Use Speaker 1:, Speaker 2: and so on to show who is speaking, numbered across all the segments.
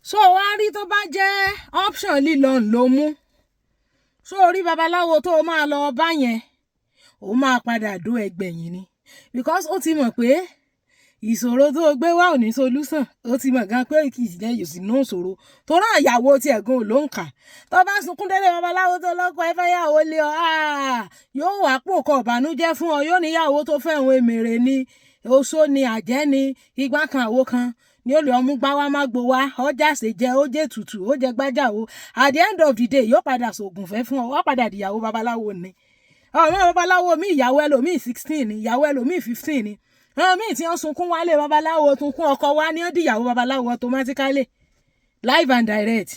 Speaker 1: So wá rí, tó bá jẹ́ option lílọ ló mú, so orí babaláwo tó máa lọ bá yẹn, ó máa padà dó ẹgbẹ̀yìn ni, because ó ti mọ̀ pé ìṣòro tó gbé wá ò ní solution. Ó ti mọ̀ gan pé kì í jẹ́ yòó sì ní ìṣòro tó rán ìyàwó tiẹ̀ gan ló ń kà. Tó bá sunkún délé babaláwo tó lọ́kọ ẹ fẹ́ yàwó lé ọ, yóò wá pò kọ ìbànújẹ́ fún ọ. Yóò níyàwó tó fẹ́ òun, èmèrè ni, oṣó ni, àjẹ́ ni, igbá kan, àwo kan ní ó lè ọmú gbá wá, má gbó wá, ọjà ṣe jẹ, ó jẹ tutù, ó jẹ gbájà o. At the end of the day, yóò padà sògùn fẹ́ fún ọ, wá padà dìyàwó babaláwo ni. Ọmọ babaláwo mi, ìyàwó ẹlòmíì 16 ni, ìyàwó ẹlòmíì 15 ni. Àwọn míì tí wọ́n sunkún wálé babaláwo, sunkún ọkọ wá ní ó dìyàwó babaláwo automatically, live and direct.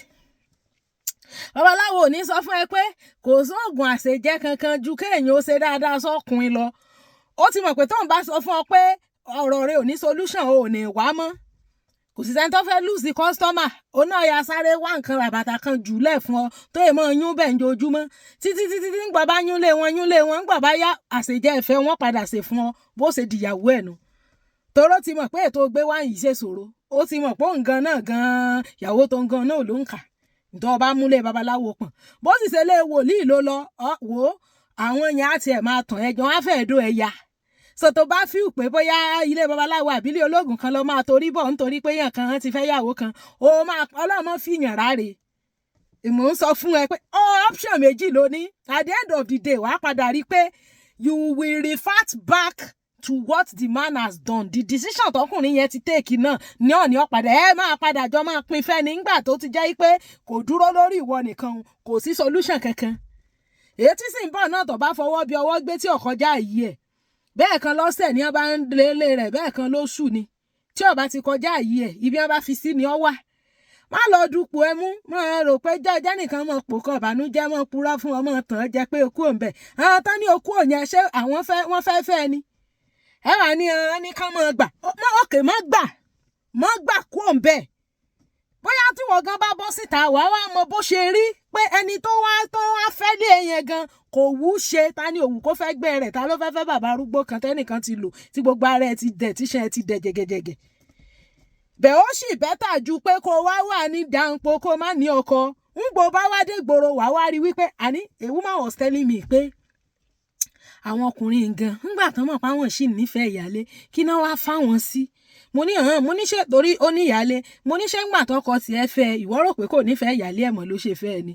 Speaker 1: Babaláwo ò ní sọ fún ẹ pé kò sóògùn àṣejẹ kankan ju kéèyàn ó ṣe dáadáa sọ́kùnrin lọ. Ó ti mọ̀ pé tóun bá sọ fún ọ pé ọ̀rọ̀ rẹ ò ní solution, ò ní wá mọ́. Kò sì sẹ́ni tó fẹ́ lose customer. Ó náà ya sáré wá nǹkan ràbàtà kan jùlẹ̀ fún ọ tó yẹ mọ́ yún bẹ́ẹ̀ ń jojúmọ́ títí títí tí ńgbà bá yún lé wọn, yún lé wọn, ńgbà bá yá, àṣejẹ ìfẹ́ wọn padà ṣe fún ọ. Bó ṣe dìyàwó ẹ̀ nu, toró ti mọ̀ pé ètò gbé wá yìí ṣe ṣòro. Ó ti mọ̀ pé òun gan náà gan, ìyàwó tó ń gan náà ló ń kà. Ntọ́ ọba múlẹ̀ babaláwo pọ̀n, bó sì ṣe lé wòlíì ló lọ wò ó, àwọn yẹn á tiẹ̀ máa tàn ẹjọ́, á fẹ́ẹ́ dó ẹ̀yà. So tó bá fíù pé bóyá ilé babaláwo àbílẹ̀ ológun kan lọ máa torí bọ̀ nítorí pé yàn kan ti fẹ́ yàwó kan, ó máa ọlọ́mọ fìyàn ráre. Mò ń sọ fún ẹ pé option méjì ló ní. At the end of the day, wàá padà rí i pé you will revert back to what the man has done. The decision tọkùnrin yẹn ti take náà ní ọ̀ní ọ̀padà ẹ máa padà jọ máa pín fẹ́ nígbà tó ti jẹ́ pé kò dúró lórí ìwọ nìkan, kò sí solution kankan. Èyí tí sì ń bọ̀ náà, tó bá fọwọ́ bí ọwọ́ gbé tí ọ̀kọjá yìí ẹ̀, bẹ́ẹ̀ kan lọ́sẹ̀ ní wọ́n bá ń lélẹ̀ rẹ̀, bẹ́ẹ̀ kan lóṣù ni, tí ó bá ti kọjá yìí ẹ̀, ibi wọ́n bá fi sí ni ọ wà. Má lọ dupò ẹ mú, má rò pé jẹ́jẹ́ nìkan mọ̀ pò kan ìbànújẹ́, mọ̀ purọ́ fún ọmọ tàn jẹ́ pé okú òǹbẹ̀. Àwọn tán ní okú òyìn, ṣé àwọn fẹ́ wọ́n fẹ́ fẹ́ ni ẹ wà ní ẹ ní kán mọ̀ gbà òkè, mọ́ gbà, mọ́ gbà kú òǹbẹ̀. Bóyá tí wọ́n gan bá bọ́ síta, wàá wá mọ bó ṣe rí pé ẹni tó wá fẹ́ lé yẹn gan kò wú ṣe. Ta ni òwú kó fẹ́ gbẹ́ rẹ̀? Ta ló fẹ́ fẹ́ bàbá arúgbó kan tẹ́nìkan ti lò, tí gbogbo ara ẹ̀ ti dẹ̀, tíṣan ẹ̀ ti dẹ̀ jẹ̀gẹ̀jẹ̀gẹ̀? Bẹ́ẹ̀ ó sì better ju pé kó wá wà ní dànpo, kó má ní ọkọ. Ń gbọ́ bá wá dé gbòòrò, wàá wá rí wípé àní a woman was telling me pé àwọn ọkùnrin gan ńgbà tán mọ̀ pé àwọn sì nífẹ̀ẹ́ ìyálé, kí náà wá fáwọn sí. Mo ní hàn, mo ní ṣe torí ó ní ìyálé. Mo ní ṣé ńgbà tọkọ tiẹ̀ fẹ́, ìwọ rò pé kò nífẹ̀ẹ́ ìyálé ẹ̀ mọ́ ló ṣe fẹ́ ni?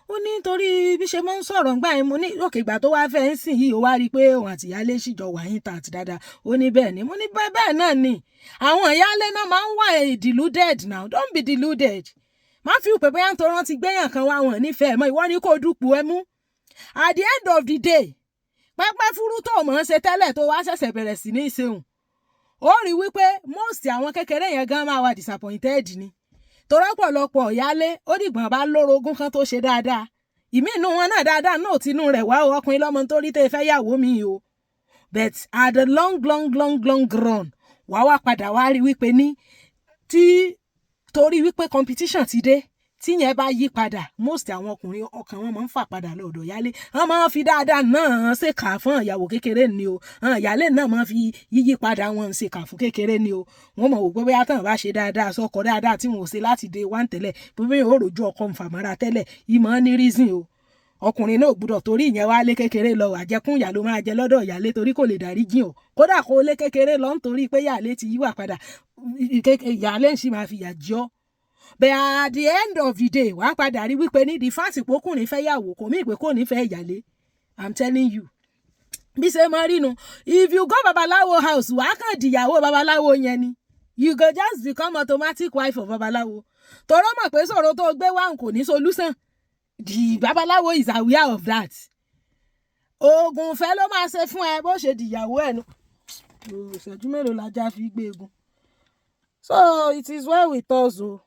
Speaker 1: Ó ní torí bí ṣe máa ń sọ̀rọ̀ ńgbà yẹn. Mo ní òkè, ìgbà tó wá fẹ́ ń sìn yìí, ó wá rí i pé òun àti ìyálé sì jọ wà yín ta àti dáadáa. Ó ní bẹ́ẹ̀ ni. Mo ní bẹ́ẹ̀ náà ni àwọn ìyálé náà máa ń wà deluded. Now, don't be deluded. Má fi pé bóyá nítorí wọ́n ti gbéyàn kan wá, wọn nífẹ̀ẹ́ mọ́. Ìwọ ni kò dupò ẹ mú. At the end of the day, pẹ́pẹ́ fúrú tó mọ̀ ń ṣe tẹ́lẹ̀ tó wá ṣẹ̀ṣẹ̀ bẹ̀rẹ̀ sí ní ṣeun, ó rí wípé most àwọn kékeré yẹn gan máa wà disappointed ni, torí ọ̀pọ̀lọpọ̀ ìyálé, ó dìgbọ̀n bá lórogún kan tó ṣe dáadáa, ìmí inú wọn náà dáadáa náà tinú rẹ̀ wá o. Ọkùnrin lọ́mọ nítorí tẹ́ fẹ́ yàwó mi o. But at the long, long, long, long run, wàá wá padà wá rí wípé ní tí torí wípé competition ti dé, tí yẹn bá yí padà, most àwọn ọkùnrin, ọkàn wọn máa ń fà padà lọ́dọ̀ ìyálé. Wọn máa ń fi dáadáa náà ṣèkà fún ìyàwó kékeré ni o. Àwọn ìyálé náà máa ń fi yíyí padà wọn ṣèkà fún kékeré ni o. Wọn mọ̀ wò pé bóyá tán bá ṣe dáadáa sọkọ, dáadáa tí wọn ò ṣe láti day one tẹ́lẹ̀, pé bóyá ó rojú ọkọ nfàmọ́ra tẹ́lẹ̀, ìmọ̀ ní reason o. Ọkùnrin náà ò gbúdọ̀ torí ìyẹn wá lé kékeré lọ. Àjẹkùn ìyá ló máa jẹ lọ́dọ̀ ìyálé, torí kò lè dárí jìn ọ́. Kódà kó lé kékeré lọ, nítorí pé ìyálé ti yíwà padà, ìyálé ń sì máa fi ìyà jẹ ọ́. But at the end of the day, wàá padà rí wípé ní the fact pé ọkùnrin fẹ́ yàwó kò mí pé kò ní fẹ́ ìyálé. I'm telling you, bí ṣe máa rí nu. If you go babaláwo house, wàá kàn dìyàwó babaláwo yẹn ni. You go just become automatic wife of babaláwo, torọ́ mọ̀ pé sọ̀rọ̀ tó gbé wá kò ní solution. The babaláwo is aware of that. Oògùn ìfẹ́ ló máa ṣe fún ẹ, bó ṣe dìyàwó ẹ̀ nu. Ìṣẹ́jú mélòó lajá fi gbé egun? So it is well with us o.